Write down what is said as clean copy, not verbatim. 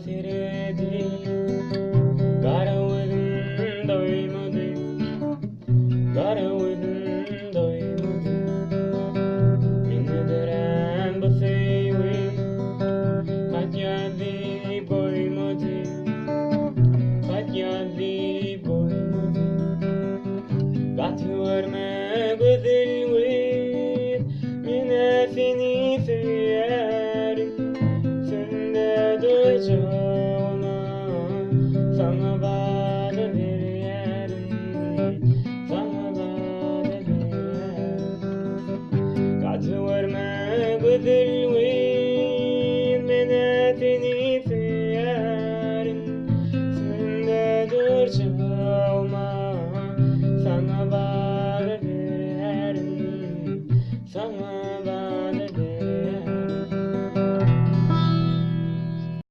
seredip, Gara gözüm doýmady, Gara gözüm doýmady. Mende dörän bu söýgi, Hat ýazyp goýmady, Hat ýazyp goýmady. Gaty görme gözel gyz, Men-ä seni söýýärin. Sende doýjagyma saňa wada berýärin, Saňa wada berýärin. Gaty görme gözel gyz.